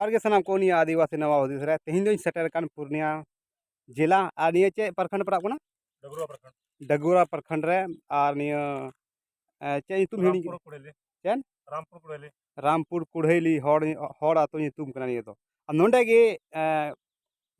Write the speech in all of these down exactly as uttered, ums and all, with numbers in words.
ᱟᱨ ᱜᱮ ᱥᱟᱱᱟᱢ ᱠᱚ ᱱᱤᱭᱟᱹ ᱟᱹᱫᱤᱵᱟᱹᱥᱤ ᱱᱟᱣᱟ ᱦᱩᱫᱤᱥ ᱨᱮ ᱛᱮᱦᱮᱧ ᱫᱚᱧ ᱥᱮᱴᱮᱨ ᱟᱠᱟᱱ ᱯᱩᱨᱱᱤᱭᱟ ᱡᱮᱞᱟ᱾ ᱟᱨ ᱱᱤᱭᱟᱹ ᱪᱮᱫ ᱯᱨᱚᱠᱷᱚᱸᱰ ᱯᱟᱲᱟᱜ ᱠᱟᱱᱟ? ᱰᱟᱹᱜᱩᱨᱟ ᱯᱨᱚᱠᱷᱚᱸᱰ᱾ ᱰᱟᱹᱜᱩᱨᱟ ᱯᱨᱚᱠᱷᱚᱸᱰ ᱨᱮ᱾ ᱟᱨ ᱱᱤᱭᱟᱹ, ᱮ, ᱪᱮᱫ ᱧᱩᱛᱩᱢ ᱦᱤᱲᱤᱧ ᱨᱟᱢᱯᱩᱨ ᱠᱮᱫᱟ? ᱠᱩᱲᱮᱞᱤ᱾ ᱪᱮᱫ? ᱨᱟᱢᱯᱩᱨ ᱠᱩᱲᱮᱞᱤ᱾ ᱨᱟᱢᱯᱩᱨ ᱠᱩᱲᱦᱟᱹᱭᱞᱤ ᱦᱚᱲ, ᱦᱚᱲ ᱟᱹᱛᱩ ᱧᱩᱛᱩᱢ ᱠᱟᱱᱟ ᱱᱤᱭᱟᱹ ᱫᱚ᱾ ᱟᱨ ᱱᱚᱸᱰᱮ ᱜᱮ, ᱮ,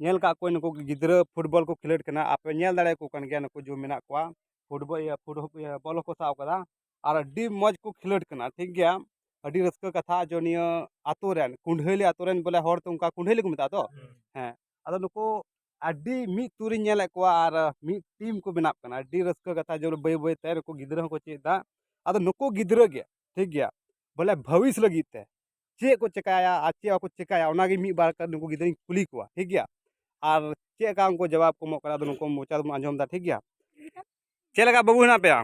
ᱧᱮᱞ ᱠᱟᱜ ᱠᱚᱣᱟᱧ ᱱᱩᱠᱩ ᱜᱤᱫᱽᱨᱟᱹ ᱯᱷᱩᱴᱵᱚᱞ ᱠᱚ ᱠᱷᱮᱞᱳᱰ ᱠᱟᱱᱟ᱾ ᱟᱯᱮ ᱧᱮᱞ ᱫᱟᱲᱮᱭᱟᱠᱚ ᱠᱟᱱ ᱜᱮᱭᱟ, ᱱᱩᱠᱩ ᱡᱚ ᱢᱮᱱᱟᱜ ᱠᱚᱣᱟ, ᱯᱷᱩᱴᱵᱚᱞ, ᱤᱭᱟᱹ, ᱯᱷᱩᱴ-, ᱤᱭᱟᱹ, ᱵᱚᱞ ᱦᱚᱸᱠᱚ ᱥᱟᱵ ᱠᱟᱫᱟ᱾ ᱟᱨ ᱟᱹᱰᱤ ᱢᱚᱡᱽ ᱠᱚ ᱠᱷᱮᱞᱳᱰ ᱠᱟᱱᱟ, ᱴᱷᱤᱠ ᱜᱮᱭᱟ᱾ ᱟᱹᱰᱤ ᱨᱟᱹᱥᱠᱟᱹ ᱠᱟᱛᱷᱟ ᱡᱮ ᱱᱤᱭᱟᱹ ᱟᱛᱳ ᱨᱮᱱ, ᱠᱩᱸᱰᱦᱟᱹᱞᱤ ᱟᱛᱳ ᱨᱮᱱ ᱵᱚᱞᱮ ᱦᱚᱲ ᱛᱚ ᱚᱱᱠᱟ ᱠᱩᱸᱰᱦᱟᱹᱞᱤ ᱠᱚ ᱢᱮᱛᱟᱜᱼᱟ ᱛᱚ᱾ ᱦᱩᱸ᱾ ᱦᱮᱸ, ᱟᱫᱚ ᱱᱩᱠᱩ ᱟᱹᱰᱤ ᱢᱤᱫ ᱛᱩᱨᱤᱧ ᱧᱮᱞᱮᱫ ᱠᱚᱣᱟ ᱟᱨ ᱢᱤᱫ ᱴᱤᱢ ᱠᱚ ᱵᱮᱱᱟᱜ ᱠᱟᱱᱟ᱾ ᱟᱹᱰᱤ ᱨᱟᱹᱥᱠᱟᱹ ᱠᱟᱛᱷᱟ ᱡᱮ ᱵᱟᱹᱭ ᱵᱟᱹᱭ ᱛᱮ ᱱᱩᱠᱩ ᱜᱤᱫᱽᱨᱟᱹ ᱦᱚᱸᱠᱚ ᱪᱮᱫ ᱮᱫᱟ᱾ ᱟᱫᱚ ᱱᱩᱠᱩ ᱜᱤᱫᱽᱨᱟᱹ ᱜᱮ, ᱴᱷᱤᱠ ᱜᱮᱭᱟ, ᱵᱚᱞᱮ ᱵᱷᱚᱵᱤᱥ ᱞᱟᱹᱜᱤᱫ ᱛᱮ ᱪᱮᱫ ᱠᱚ ᱪᱮᱠᱟᱭᱟ ᱟᱨ ᱪᱮᱫ ᱵᱟᱠᱚ ᱪᱮᱠᱟᱭᱟ, ᱚᱱᱟᱜᱮ ᱢᱤᱫ ᱵᱟᱨ ᱱᱩᱠᱩ ᱜᱤᱫᱽᱨᱟᱹᱧ ᱠᱩᱞᱤ ᱠᱚᱣᱟ, ᱴᱷᱤᱠ ᱜᱮᱭᱟ᱾ ᱟᱨ ᱪᱮᱫ ᱞᱮᱠᱟ ᱩᱱᱠᱩ ᱡᱚᱵᱟᱵ ᱠᱚ ᱮᱢᱚᱜ ᱠᱟᱱᱟ, ᱟᱫᱚ ᱱᱩᱠᱩ ᱢᱚᱪᱟ ᱫᱚᱵᱚᱱ ᱟᱸᱡᱚᱢ ᱮᱫᱟ, ᱴᱷᱤᱠ ᱜᱮᱭᱟ᱾ ᱪᱮᱫ ᱞᱮᱠᱟ ᱵᱟᱹᱵᱩ ᱦᱮᱱᱟᱜ ᱯᱮᱭᱟ?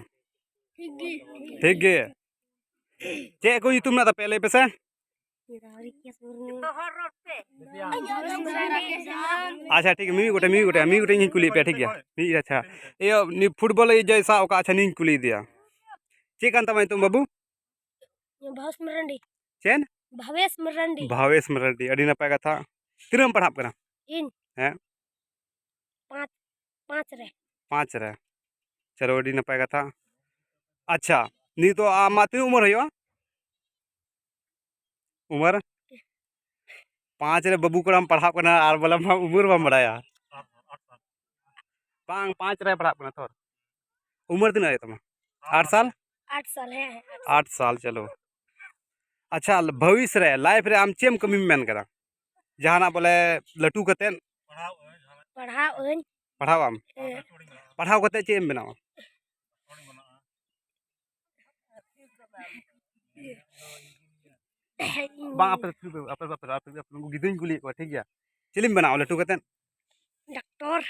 ᱴᱷᱤᱠ ᱜᱮ᱾ ᱴᱷᱤᱠ ᱜᱮ᱾ ᱪᱮᱫ ᱠᱚ ᱧᱩᱛᱩᱢ ᱢᱮᱱᱟᱜ ᱛᱟᱯᱮᱭᱟ, ᱞᱟᱹᱭ ᱯᱮᱥᱮ? ᱨᱟᱵᱤᱠᱮᱥ ᱢᱩᱨᱢᱩ᱾ ᱟᱪᱪᱷᱟ, ᱴᱷᱤᱠ, ᱢᱤᱢᱤᱫ ᱜᱚᱴᱮᱡ, ᱢᱤᱢᱤᱫ ᱜᱚᱴᱮᱡ, ᱢᱤᱢᱤᱫ ᱜᱚᱴᱮᱡ ᱤᱧ ᱠᱩᱞᱤᱭᱮᱫ ᱯᱮᱭᱟ, ᱴᱷᱤᱠ ᱜᱮᱭᱟ? ᱢᱤᱫ, ᱟᱪᱪᱷᱟ, ᱤᱭᱟᱹ, ᱩᱱᱤ ᱯᱷᱩᱴᱵᱚᱞ ᱡᱚᱭ ᱥᱟᱵ ᱟᱠᱟᱫ, ᱟᱪᱪᱷᱟ, ᱱᱤᱭᱟᱹᱧ ᱠᱩᱞᱤᱭᱮᱫᱮᱭᱟ, ᱪᱮᱫ ᱠᱟᱱ ᱛᱟᱢᱟ ᱧᱩᱛᱩᱢ ᱵᱟᱹᱵᱩ? ᱵᱷᱟᱵᱮᱥ ᱢᱟᱨᱟᱱᱰᱤ᱾ ᱪᱮᱫ? ᱵᱷᱟᱵᱮᱥ ᱢᱟᱨᱟᱱᱰᱤ᱾ ᱵᱷᱟᱵᱮᱥ ᱢᱟᱨᱟᱱᱰᱤ, ᱟᱹᱰᱤ ᱱᱟᱯᱟᱭ ᱠᱟᱛᱷᱟ᱾ ᱛᱤᱱᱟᱹᱜ ᱮᱢ ᱯᱟᱲᱦᱟᱜ ᱠᱟᱱᱟ? ᱤᱧ? ᱦᱮᱸ᱾ ᱯᱟᱸᱪ, ᱯᱟᱸᱪ ᱨᱮ᱾ ᱯᱟᱸᱪ ᱨᱮ᱾ ᱪᱚᱞᱚ, ᱟᱹᱰᱤ ᱱᱟᱯᱟᱭ ᱠᱟᱛᱷᱟ᱾ ᱟᱪᱪᱷᱟ, ᱱᱤᱛᱚᱜ ᱟᱢᱟᱜ ᱛᱤᱱᱟᱹᱜ ᱩᱢᱮᱨ ᱦᱩᱭᱩᱜᱼᱟ? ᱩᱢᱮᱨ? ᱯᱟᱸᱪ ᱨᱮ ᱵᱟᱹᱵᱩ ᱠᱚᱲᱟᱢ ᱯᱟᱲᱦᱟᱜ ᱠᱟᱱᱟ ᱟᱨ ᱵᱚᱞᱮ ᱟᱢᱟᱜ ᱩᱢᱮᱨ ᱵᱟᱢ ᱵᱟᱲᱟᱭᱟ? ᱵᱟᱝ, ᱯᱟᱸᱪ ᱨᱮ ᱯᱟᱲᱦᱟᱜ ᱠᱟᱱᱟ ᱛᱚ᱾ ᱩᱢᱮᱨ ᱛᱤᱱᱟᱹᱜ ᱦᱩᱭᱩᱜ ᱛᱟᱢᱟ? ᱟᱴ ᱥᱟᱞ? ᱟᱴ ᱥᱟᱞ, ᱦᱮᱸ, ᱦᱮᱸ, ᱟᱴ ᱥᱟᱞ᱾ ᱟᱴ ᱥᱟᱞ, ᱪᱚᱞᱚ᱾ ᱟᱪᱪᱷᱟ, ᱵᱷᱚᱵᱤᱥ ᱨᱮ, ᱞᱟᱭᱤᱯᱷ ᱨᱮ ᱟᱢ ᱪᱮᱫ ᱮᱢ ᱠᱟᱹᱢᱤᱢ ᱢᱮᱱ ᱠᱟᱫᱟ? ᱡᱟᱦᱟᱱᱟᱜ ᱵᱚᱞᱮ ᱞᱟᱹᱴᱩ ᱠᱟᱛᱮᱫ? ᱯᱟᱲᱦᱟᱣ ᱟᱹᱧ᱾ ᱯᱟᱲᱦᱟᱣ ᱟᱢ? ᱦᱮᱸ᱾ ᱯᱟᱲᱦᱟᱣ ᱠᱟᱛᱮᱫ ᱪᱮᱫ ᱮᱢ ᱵᱮᱱᱟᱣᱟ? ᱵᱟᱝ, ᱟᱯᱮ ᱫᱚ ᱛᱷᱤᱨ ᱯᱮ, ᱟᱯᱮ ᱫᱚ, ᱟᱯᱮ ᱫᱚ, ᱟᱯᱮ ᱫᱚ, ᱩᱱᱠᱩ ᱜᱤᱫᱽᱨᱟᱹᱧ ᱠᱩᱞᱤᱭᱮᱫ ᱠᱚᱣᱟ, ᱴᱷᱤᱠ ᱜᱮᱭᱟ? ᱪᱮᱫ ᱮᱢ ᱵᱮᱱᱟᱣᱟ ᱞᱟᱹᱴᱩ ᱠᱟᱛᱮᱫ? ᱰᱟᱠᱛᱚᱨ᱾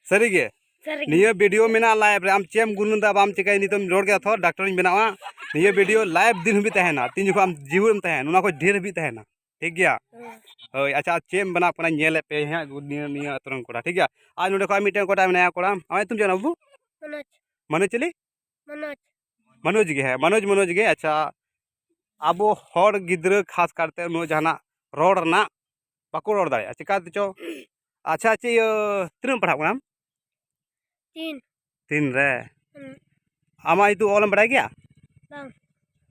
ᱥᱟᱹᱨᱤ ᱜᱮ? ᱥᱟᱹᱨᱤ ᱜᱮ᱾ ᱱᱤᱭᱟᱹ ᱵᱷᱤᱰᱤᱭᱳ ᱢᱮᱱᱟᱜᱼᱟ ᱞᱟᱭᱤᱵᱷ ᱨᱮ, ᱟᱢ ᱪᱮᱫ ᱮᱢ ᱜᱩᱱᱟᱹᱱ ᱫᱟ, ᱵᱟᱢ ᱪᱤᱠᱟᱹᱭᱟ, ᱱᱤᱛᱚᱜ ᱨᱚᱲ ᱠᱮᱫᱟ ᱛᱷᱚ, ᱰᱟᱠᱛᱚᱨᱤᱧ ᱵᱮᱱᱟᱣᱟ᱾ ᱱᱤᱭᱟᱹ ᱵᱷᱤᱰᱤᱭᱳ ᱞᱟᱭᱤᱵᱷ ᱫᱤᱱ ᱦᱟᱹᱵᱤᱡ ᱛᱟᱦᱮᱱᱟ, ᱛᱤᱱ ᱡᱚᱠᱷᱚᱱ ᱟᱢ ᱡᱤᱣᱮᱫ ᱮᱢ ᱛᱟᱦᱮᱱᱟ, ᱚᱱᱟ ᱠᱷᱚᱱ ᱰᱷᱮᱨ ᱦᱟᱹᱵᱤᱡ ᱛᱟᱦᱮᱱᱟ, ᱴᱷᱤᱠ ᱜᱮᱭᱟ? ᱦᱮᱸ᱾ ᱦᱳᱭ, ᱟᱪᱪᱷᱟ, ᱪᱮᱫ ᱮᱢ ᱵᱮᱱᱟᱣ ᱠᱟᱱᱟ, ᱧᱮᱞᱮᱫ ᱯᱮ ᱦᱟᱸᱜ ᱱᱤᱭᱟᱹ, ᱱᱤᱭᱟᱹ ᱟᱛᱳ ᱨᱮᱱ ᱠᱚᱲᱟ, ᱴᱷᱤᱠ ᱜᱮᱭᱟ? ᱟᱨ ᱱᱚᱰᱮ ᱠᱷᱚᱱ ᱢᱤᱫᱴᱮᱱ ᱠᱚᱲᱟ ᱢᱮᱱᱟᱭᱟ, ᱠᱚᱲᱟ, ᱟᱢᱟᱜ ᱧᱩᱛᱩᱢ ᱪᱮᱫ ᱠᱟᱱᱟ ᱵᱟᱹᱵᱩ? ᱢᱚᱱᱳᱡᱽ᱾ ᱢᱚᱱᱳᱡᱽ ᱪᱤᱞᱤ? ᱢᱚᱱᱳᱡᱽ᱾ ᱢᱚᱱᱳᱡᱽ ᱜᱮ, ᱦᱮᱸ, ᱢᱚᱱᱳᱡᱽ, ᱢᱚᱱᱳᱡᱽ ᱜᱮ᱾ ᱟᱪᱪᱷᱟ, ᱟᱵᱚ ᱦᱚᱲ ᱜᱤᱫᱽᱨᱟᱹ ᱠᱷᱟᱥ ᱠᱟᱨᱛᱮ ᱩᱱᱟᱹᱜ ᱡᱟᱦᱟᱱᱟᱜ ᱨᱚᱲ ᱨᱮᱱᱟᱜ ᱵᱟᱠᱚ ᱨᱚᱲ ᱫᱟᱲᱮᱭᱟᱜᱼᱟ᱾ ᱪᱤᱠᱟ ᱛᱮᱪᱚ? ᱟᱪᱪᱷᱟ, ᱪᱮᱫ ᱤᱭᱟᱹ, ᱛᱤᱱᱟᱹᱜ ᱮᱢ ᱯᱟᱲᱦᱟᱜ ᱠᱟᱱᱟ? ᱛᱤᱱ᱾ ᱛᱤᱱ ᱨᱮ? ᱦᱩᱸ᱾ ᱟᱢᱟᱜ ᱧᱩᱛᱩᱢ ᱚᱞᱮᱢ ᱵᱟᱲᱟᱭ ᱜᱮᱭᱟ? ᱵᱟᱝ᱾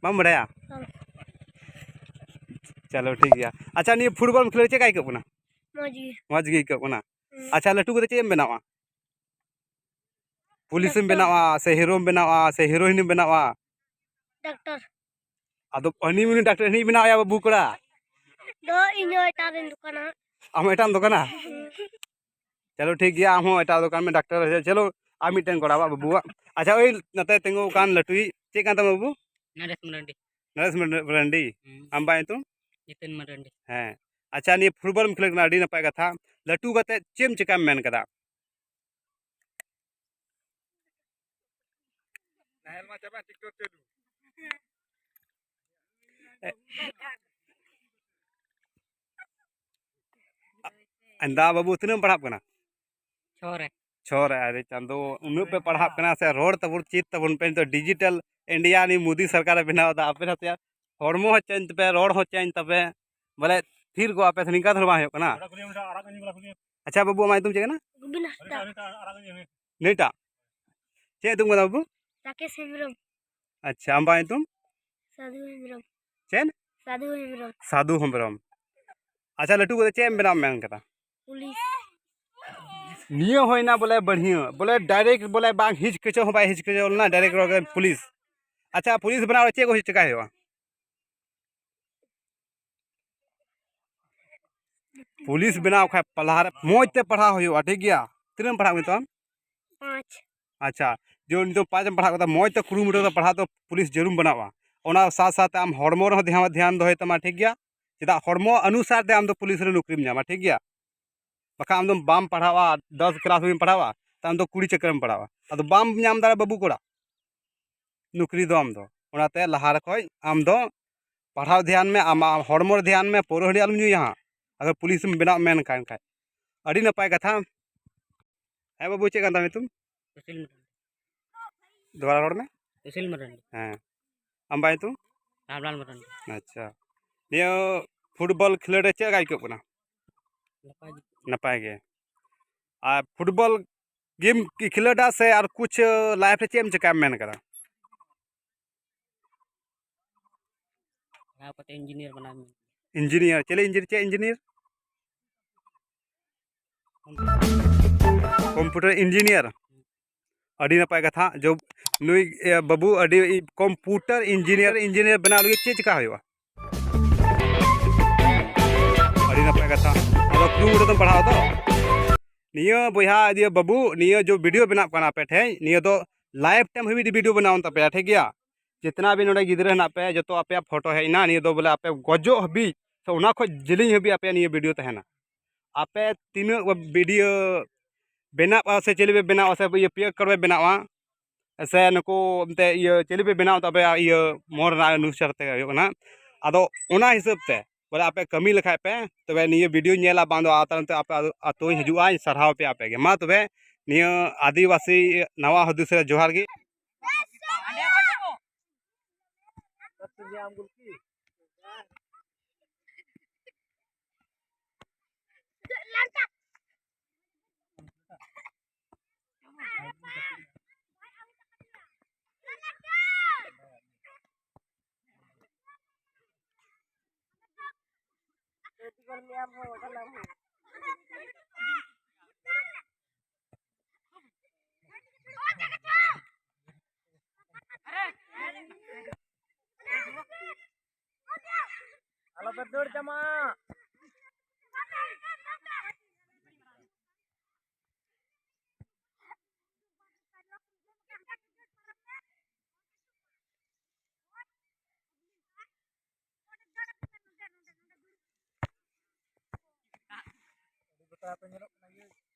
ᱵᱟᱢ ᱵᱟᱲᱟᱭᱟ? ᱵᱟᱝ᱾ ᱪᱚᱞᱚ, ᱴᱷᱤᱠ ᱜᱮᱭᱟ᱾ ᱟᱪᱪᱷᱟ, ᱱᱤᱭᱟᱹ ᱯᱷᱩᱴᱵᱚᱞ ᱠᱷᱮᱞᱳᱰ ᱪᱮᱫ ᱞᱮᱠᱟ ᱟᱹᱭᱠᱟᱹᱜ ᱠᱟᱱᱟ? ᱢᱚᱡᱽ ᱜᱮ᱾ ᱢᱚᱡᱽ ᱜᱮ ᱟᱹᱭᱠᱟᱹᱜ ᱠᱟᱱᱟ᱾ ᱦᱩᱸ᱾ ᱟᱪᱪᱷᱟ, ᱞᱟᱹᱴᱩ ᱠᱟᱛᱮ ᱪᱮᱫ ᱮᱢ ᱵᱮᱱᱟᱣᱟ? ᱯᱩᱞᱤᱥ ᱮᱢ ᱰᱟᱠᱛᱟᱨ᱾ ᱵᱮᱱᱟᱣᱟ ᱥᱮ ᱦᱤᱨᱳᱢ ᱵᱮᱱᱟᱣᱟ ᱥᱮ ᱦᱤᱨᱳᱭᱤᱱ ᱮᱢ ᱵᱮᱱᱟᱣᱟ? ᱰᱟᱠᱛᱟᱨ᱾ ᱟᱫᱚ ᱦᱟᱹᱱᱤ ᱩᱱᱤ ᱰᱟᱠᱛᱟᱨ ᱦᱟᱹᱱᱤ ᱵᱮᱱᱟᱣ ᱭᱟ ᱵᱟᱹᱵᱩ ᱠᱚᱲᱟ᱾ ᱫᱚ ᱤᱧ ᱦᱚᱸ ᱮᱴᱟᱜ ᱨᱮᱧ ᱫᱚᱠᱟᱱᱟ᱾ ᱟᱢ ᱦᱚᱸ ᱮᱴᱟᱜ ᱮᱢ ᱫᱚᱠᱟᱱᱟ? ᱦᱩᱸ᱾ ᱪᱚᱞᱚ ᱴᱷᱤᱠ ᱜᱮᱭᱟ, ᱟᱢ ᱦᱚᱸ ᱮᱴᱟᱜ ᱫᱚᱠᱟᱱ ᱢᱮ ᱰᱟᱠᱛᱟᱨ᱾ ᱪᱚᱞᱚ ᱟᱨ ᱢᱤᱫᱴᱮᱱ ᱠᱚᱲᱟᱣᱟᱜ ᱵᱟᱹᱵᱩᱣᱟᱜ᱾ ᱟᱪᱪᱷᱟ, ᱳᱭ ᱱᱚᱛᱮ ᱛᱤᱸᱜᱩ ᱟᱠᱟᱱ ᱞᱟᱹᱴᱩᱭᱤᱡ, ᱪᱮᱫ ᱠᱟᱱ ᱛᱟᱢᱟ ᱵᱟᱹᱵᱩ? ᱱᱚᱨᱮᱥ ᱢᱟᱨᱟᱱᱰᱤ᱾ ᱱᱚᱨᱮᱥ ᱢᱟᱨᱟᱱᱰᱤ᱾ ᱦᱩᱸ᱾ ᱟᱢ ᱵᱟ ᱧᱩᱛᱩᱢ? ᱡᱤᱛᱮᱱ ᱢᱟᱨᱟᱱᱰᱤ᱾ ᱦᱮᱸ᱾ ᱟᱪᱪᱷᱟ, ᱱᱤᱭᱟᱹ ᱯᱷᱩᱴᱵᱚᱞ ᱮᱢ ᱠᱷᱮᱞᱳᱜ ᱠᱟᱱᱟ, ᱟᱹᱰᱤ ᱱᱟᱯᱟᱭ ᱠᱟᱛᱷᱟ᱾ ᱞᱟᱹᱴᱩ ᱠᱟᱛᱮ ᱪᱮᱫ ᱮᱢ ᱪᱮᱠᱟᱢ ᱢᱮᱱ ᱠᱟᱫᱟ? ᱱᱟᱦᱮᱞ ᱢᱟ ᱪᱟᱵᱟ, ᱴᱨᱟᱠᱴᱚᱨ ᱪᱟᱹᱞᱩ᱾ ᱮᱸᱫᱟ ᱵᱟᱹᱵᱩ, ᱛᱤᱱᱟᱹᱜ ᱮᱢ ᱯᱟᱲᱦᱟᱜ ᱠᱟᱱᱟ? ᱪᱷᱚ ᱨᱮ᱾ ᱪᱷᱚ ᱨᱮ᱾ ᱟᱨᱮ ᱪᱟᱸᱫᱚ, ᱩᱱᱟᱹᱜ ᱯᱮ ᱯᱟᱲᱦᱟᱜ ᱠᱟᱱᱟ ᱥᱮ? ᱨᱚᱲ ᱛᱟᱵᱚᱱ, ᱪᱮᱫ ᱛᱟᱵᱚᱱ ᱯᱮ᱾ ᱱᱤᱛᱚᱜ ᱰᱤᱡᱤᱴᱟᱞ ᱤᱱᱰᱤᱭᱟ ᱱᱤᱭᱟᱹ ᱢᱳᱫᱤ ᱥᱚᱨᱠᱟᱨᱮ ᱵᱮᱱᱟᱣ ᱮᱫᱟ᱾ ᱟᱯᱮ ᱱᱟᱥᱮᱭᱟᱜ ᱦᱚᱲᱢᱚ ᱦᱚᱸ ᱪᱮᱧᱡᱽ ᱛᱟᱯᱮ, ᱨᱚᱲ ᱦᱚᱸ ᱪᱮᱧᱡᱽ ᱛᱟᱯᱮ, ᱵᱚᱞᱮ ᱛᱷᱤᱨ ᱠᱚᱜᱼᱟ ᱯᱮ, ᱱᱤᱝᱠᱟ ᱫᱚ ᱵᱟᱝ ᱦᱩᱭᱩᱜ ᱠᱟᱱᱟ᱾ ᱟᱪᱪᱷᱟ ᱵᱟᱹᱵᱩ, ᱟᱢᱟᱜ ᱧᱩᱛᱩᱢ ᱪᱮᱫ ᱠᱟᱱᱟ? ᱜᱳᱵᱤᱱ ᱦᱟᱸᱥᱫᱟ᱾ ᱱᱤᱭᱟᱹᱴᱟᱜ ᱪᱮᱫ ᱧᱩᱛᱩᱢ ᱠᱟᱱᱟ ᱵᱟᱹᱵᱩ? ᱨᱟᱠᱮᱥ ᱦᱮᱢᱵᱨᱚᱢ᱾ ᱟᱪᱪᱷᱟ, ᱟᱢ ᱵᱟ ᱧᱩᱛᱩᱢ? ᱥᱟᱫᱷᱩ ᱦᱮᱢᱵᱨᱚᱢ᱾ ᱪᱮᱫ? ᱥᱟᱫᱷᱩ ᱦᱮᱢᱵᱨᱚᱢ᱾ ᱥᱟᱫᱷᱩ ᱦᱮᱢᱵᱨᱚᱢ᱾ ᱟᱪᱪᱷᱟ, ᱞᱟᱹᱴᱩ ᱠᱟᱛᱮ ᱪᱮᱫ ᱮᱢ ᱵᱮᱱᱟᱣ ᱢᱮᱱ ᱠᱟᱫᱟ? ᱯᱩᱞᱤᱥ᱾ ᱱᱤᱭᱟᱹ ᱦᱩᱭᱱᱟ ᱵᱚᱞᱮ ᱵᱟᱹᱲᱦᱤᱭᱟᱹ, ᱵᱚᱞᱮ ᱰᱟᱭᱨᱮᱠᱴ ᱵᱚᱞᱮ ᱵᱟᱝ ᱦᱤᱪᱠᱤᱪᱟᱹ ᱦᱚᱸ ᱵᱟᱭ ᱦᱤᱪᱠᱤᱪᱟᱹ ᱞᱮᱱᱟ, ᱰᱟᱭᱨᱮᱠᱴ ᱨᱚᱲ ᱠᱮᱫᱟ ᱯᱩᱞᱤᱥ᱾ ᱟᱪᱪᱷᱟ, ᱯᱩᱞᱤᱥ ᱵᱮᱱᱟᱣ ᱨᱮ ᱪᱮᱫ ᱠᱚ ᱪᱮᱠᱟᱭ ᱦᱩᱭᱩᱜᱼᱟ? ᱯᱩᱞᱤᱥ ᱵᱮᱱᱟᱣ ᱠᱷᱟᱡ ᱯᱟᱲᱦᱟᱣ ᱨᱮ ᱢᱚᱡᱽ ᱛᱮ ᱯᱟᱲᱦᱟᱣ ᱦᱩᱭᱩᱜᱼᱟ, ᱴᱷᱤᱠ ᱜᱮᱭᱟ? ᱛᱤᱱᱟᱹᱜ ᱮᱢ ᱯᱟᱲᱦᱟᱜ ᱠᱟᱱᱟ ᱱᱤᱛᱚᱜ ᱟᱢ? ᱯᱟᱸᱪ᱾ ᱟᱪᱪᱷᱟ, ᱡᱮ ᱱᱤᱛᱚᱜ ᱯᱟᱸᱪ ᱮᱢ ᱯᱟᱲᱦᱟᱜ ᱠᱟᱱᱟ, ᱢᱚᱡᱽ ᱛᱮ ᱠᱩᱨᱩᱢᱩᱴᱩ ᱠᱟᱛᱮ ᱯᱟᱲᱦᱟᱜ ᱫᱚ ᱯᱩᱞᱤᱥ ᱡᱟᱹᱨᱩᱢ ᱵᱮᱱᱟᱣᱟ᱾ ᱚᱱᱟ ᱥᱟᱶ ᱥᱟᱶᱛᱮ ᱟᱢ ᱦᱚᱲᱢᱚ ᱨᱮᱦᱚᱸ ᱫᱷᱮᱭᱟᱱ, ᱫᱷᱮᱭᱟᱱ ᱫᱚᱦᱚᱭ ᱛᱟᱢᱟ, ᱴᱷᱤᱠ ᱜᱮᱭᱟ? ᱪᱮᱫᱟᱜ ᱦᱚᱲᱢᱚ ᱚᱱᱩᱥᱟᱨ ᱛᱮ ᱟᱢ ᱫᱚ ᱯᱩᱞᱤᱥ ᱨᱮ ᱱᱚᱠᱨᱤᱢ ᱧᱟᱢᱟ, ᱴᱷᱤᱠ ᱜᱮᱭᱟ? ᱵᱟᱠᱷᱟᱱ ᱟᱢ ᱫᱚ ᱵᱟᱢ ᱯᱟᱲᱦᱟᱜᱼᱟ, ᱫᱚᱥ ᱠᱞᱟᱥ ᱦᱚᱸ ᱵᱟᱢ ᱯᱟᱲᱦᱟᱜᱼᱟ, ᱛᱚ ᱟᱢ ᱫᱚ ᱠᱩᱲᱤ ᱪᱟᱹᱠᱨᱤᱢ ᱯᱟᱲᱦᱟᱜᱼᱟ, ᱟᱫᱚ ᱵᱟᱢ ᱧᱟᱢ ᱫᱟᱲᱮᱭᱟᱜᱼᱟ ᱵᱟᱹᱵᱩ ᱠᱚᱲᱟ᱾ ᱱᱚᱠᱨᱤ ᱫᱚ ᱟᱢ ᱫᱚ᱾ ᱚᱱᱟᱛᱮ ᱞᱟᱦᱟ ᱨᱮ ᱠᱷᱚᱡ ᱟᱢ ᱫᱚ ᱯᱟᱲᱦᱟᱣ ᱫᱷᱮᱭᱟᱱ ᱢᱮ, ᱟᱢᱟᱜ ᱦᱚᱲᱢᱚ ᱨᱮ ᱫᱷᱮᱭᱟᱱ ᱢᱮ, ᱯᱟᱹᱣᱨᱟᱹ ᱦᱟᱺᱰᱤ ᱟᱞᱚᱢ ᱧᱩᱭᱟ ᱦᱟᱸᱜ, ᱟᱜᱟᱨ ᱯᱩᱞᱤᱥ ᱮᱢ ᱵᱮᱱᱟᱜ ᱢᱮᱱ ᱠᱷᱟᱱ ᱠᱷᱟᱡ᱾ ᱟᱹᱰᱤ ᱱᱟᱯᱟᱭ ᱠᱟᱛᱷᱟ᱾ ᱦᱮᱸ ᱵᱟᱹᱵᱩ, ᱪᱮᱫ ᱠᱟᱱ ᱛᱟᱢ ᱧᱩᱛᱩᱢ? ᱥᱩᱥᱤᱞ ᱢᱟᱨᱟᱱᱰᱤ᱾ ᱫᱚᱦᱲᱟ ᱨᱚᱲ ᱢᱮ᱾ ᱥᱩᱥᱤᱞ ᱢᱟᱨᱟᱱᱰᱤ᱾ ᱦᱮᱸ᱾ ᱟᱢ ᱵᱟ ᱧᱩᱛᱩᱢ? ᱨᱟᱢᱞᱟᱞ ᱢᱟᱨᱟᱱᱰᱤ᱾ ᱟᱪᱪᱷᱟ᱾ ᱱᱤᱭᱟᱹ ᱯᱷᱩᱴᱵᱚᱞ ᱠᱷᱮᱞᱳᱰ ᱨᱮ ᱪᱮᱫ ᱞᱮᱠᱟ ᱟᱹᱭᱠᱟᱹᱜ ᱠᱟᱱᱟ? ᱱᱟᱯᱟᱭ ᱜᱮ᱾ ᱱᱟᱯᱟᱭ ᱜᱮ᱾ ᱟᱨ ᱯᱷᱩᱴᱵᱚᱞ ᱜᱮᱢ ᱠᱷᱮᱞᱳᱰᱟ ᱥᱮ ᱟᱨ ᱠᱩᱪ ᱞᱟᱭᱤᱯᱷ ᱨᱮ ᱪᱮᱫ ᱮᱢ ᱪᱮᱠᱟᱭ ᱢᱮᱱ ᱠᱟᱫᱟ? ᱯᱟᱲᱦᱟᱣ ᱠᱟᱛᱮ ᱤᱧᱡᱤᱱᱤᱭᱟᱨ ᱵᱮᱱᱟᱣ ᱤᱧ ᱢᱮᱱ᱾ ᱤᱧᱡᱤᱱᱤᱭᱟᱨ? ᱪᱮᱞᱮ ᱤᱧᱡᱤᱱᱤᱭᱟᱨ? ᱪᱮᱫ ᱤᱧᱡᱤᱱᱤᱭᱟᱨ? Computer engineer. ᱟᱹᱰᱤ ᱱᱟᱯᱟᱭ ᱠᱟᱛᱷᱟ᱾ ᱡᱚ ᱱᱩᱭ, ᱮ, ᱵᱟᱹᱵᱩ ᱟᱹᱰᱤ ᱠᱚᱢᱯᱤᱭᱩᱴᱟᱨ ᱤᱧᱡᱤᱱᱤᱭᱟᱨ, ᱤᱧᱡᱤᱱᱤᱭᱟᱨ ᱵᱮᱱᱟᱣ ᱞᱟᱹᱜᱤᱫ ᱪᱮᱫ ᱪᱮᱠᱟ ᱦᱩᱭᱩᱜᱼᱟ? ᱟᱹᱰᱤ ᱱᱟᱯᱟᱭ ᱠᱟᱛᱷᱟ᱾ ᱟᱫᱚ ᱠᱩᱨᱩᱢᱩᱴᱩ ᱫᱚᱢ ᱯᱟᱲᱦᱟᱣ ᱫᱚ? ᱱᱤᱭᱟᱹ ᱵᱚᱭᱦᱟ, ᱤᱭᱟᱹ ᱵᱟᱹᱵᱩ, ᱱᱤᱭᱟᱹ ᱡᱚ ᱵᱷᱤᱰᱤᱭᱳ ᱵᱮᱱᱟᱜ ᱠᱟᱱᱟ ᱟᱯᱮ ᱴᱷᱮᱱ, ᱱᱤᱭᱟᱹ ᱫᱚ ᱞᱟᱭᱤᱯᱷ ᱴᱟᱭᱤᱢ ᱦᱟᱹᱵᱤᱡ ᱵᱷᱤᱰᱤᱭᱳ ᱵᱮᱱᱟᱣ ᱛᱟᱯᱮᱭᱟ, ᱴᱷᱤᱠ ᱜᱮᱭᱟ? ᱡᱮᱛᱱᱟ ᱵᱤᱱ ᱱᱚᱰᱮ ᱜᱤᱫᱽᱨᱟᱹ ᱦᱮᱱᱟᱜ ᱯᱮ, ᱡᱚᱛᱚ ᱟᱯᱮᱭᱟᱜ ᱯᱷᱳᱴᱳ ᱦᱮᱡ ᱮᱱᱟ᱾ ᱱᱤᱭᱟᱹ ᱫᱚ ᱵᱚᱞᱮ ᱟᱯᱮ ᱜᱚᱡᱚᱜ ᱦᱟᱹᱵᱤᱡ ᱥᱮ ᱚᱱᱟ ᱠᱷᱚᱡ ᱡᱮᱞᱮᱧ ᱦᱟᱹᱵᱤᱡ ᱟᱯᱮᱭᱟᱜ ᱱᱤᱭᱟᱹ ᱵᱷᱤᱰᱤᱭᱳ ᱛᱟᱦᱮᱱᱟ᱾ ᱟᱯᱮ ᱛᱤᱱᱟᱹᱜ ᱵᱷᱤᱰᱤᱭᱳ ᱵᱮᱱᱟᱜᱼᱟ ᱥᱮ ᱪᱮᱫ ᱯᱮ ᱵᱮᱱᱟᱣᱟ ᱥᱮ ᱤᱭᱟᱹ ᱯᱤᱭᱟᱹ ᱠᱟᱨᱰ ᱯᱮ ᱵᱮᱱᱟᱣᱟ ᱥᱮ ᱱᱩᱠᱩ ᱮᱱᱛᱮ ᱤᱭᱟᱹ ᱪᱮᱫ ᱯᱮ ᱵᱮᱱᱟᱣ ᱛᱟᱯᱮᱭᱟ, ᱤᱭᱟᱹ ᱢᱚᱱ ᱨᱮᱱᱟᱜ ᱚᱱᱩᱥᱟᱨ ᱛᱮ ᱦᱩᱭᱩᱜ ᱠᱟᱱᱟ᱾ ᱟᱫᱚ ᱚᱱᱟ ᱦᱤᱥᱟᱹᱵ ᱛᱮ ᱵᱚᱞᱮ ᱟᱯᱮ ᱠᱟᱹᱢᱤ ᱞᱮᱠᱷᱟᱡ ᱯᱮ, ᱛᱚᱵᱮ ᱱᱤᱭᱟᱹ ᱵᱷᱤᱰᱤᱭᱳ ᱧᱮᱞᱟ ᱵᱟᱝ ᱫᱚ ᱟᱨ ᱛᱟᱭᱚᱢ ᱛᱮ ᱟᱯᱮ ᱟᱹᱛᱩᱧ ᱦᱤᱡᱩᱜᱼᱟ, ᱤᱧ ᱥᱟᱨᱦᱟᱣ ᱯᱮᱭᱟ ᱟᱯᱮ ᱜᱮ᱾ ᱢᱟ ᱛᱚᱵᱮ ᱱᱤᱭᱟᱹ ᱟᱹᱫᱤᱵᱟᱹᱥᱤ ᱱᱟᱣᱟ ᱦᱩᱫᱤᱥ ᱨᱮ ᱡᱚᱦᱟᱨ ᱜᱮ᱾ ᱟᱞᱚᱯᱮ ᱫᱟᱹᱲ ᱪᱟᱢᱟ᱾ ᱟᱹᱰᱤ ᱜᱚᱴᱟ ᱯᱮ ᱧᱮᱞᱚᱜ ᱠᱟᱱᱟ, ᱤᱭᱟᱹ᱾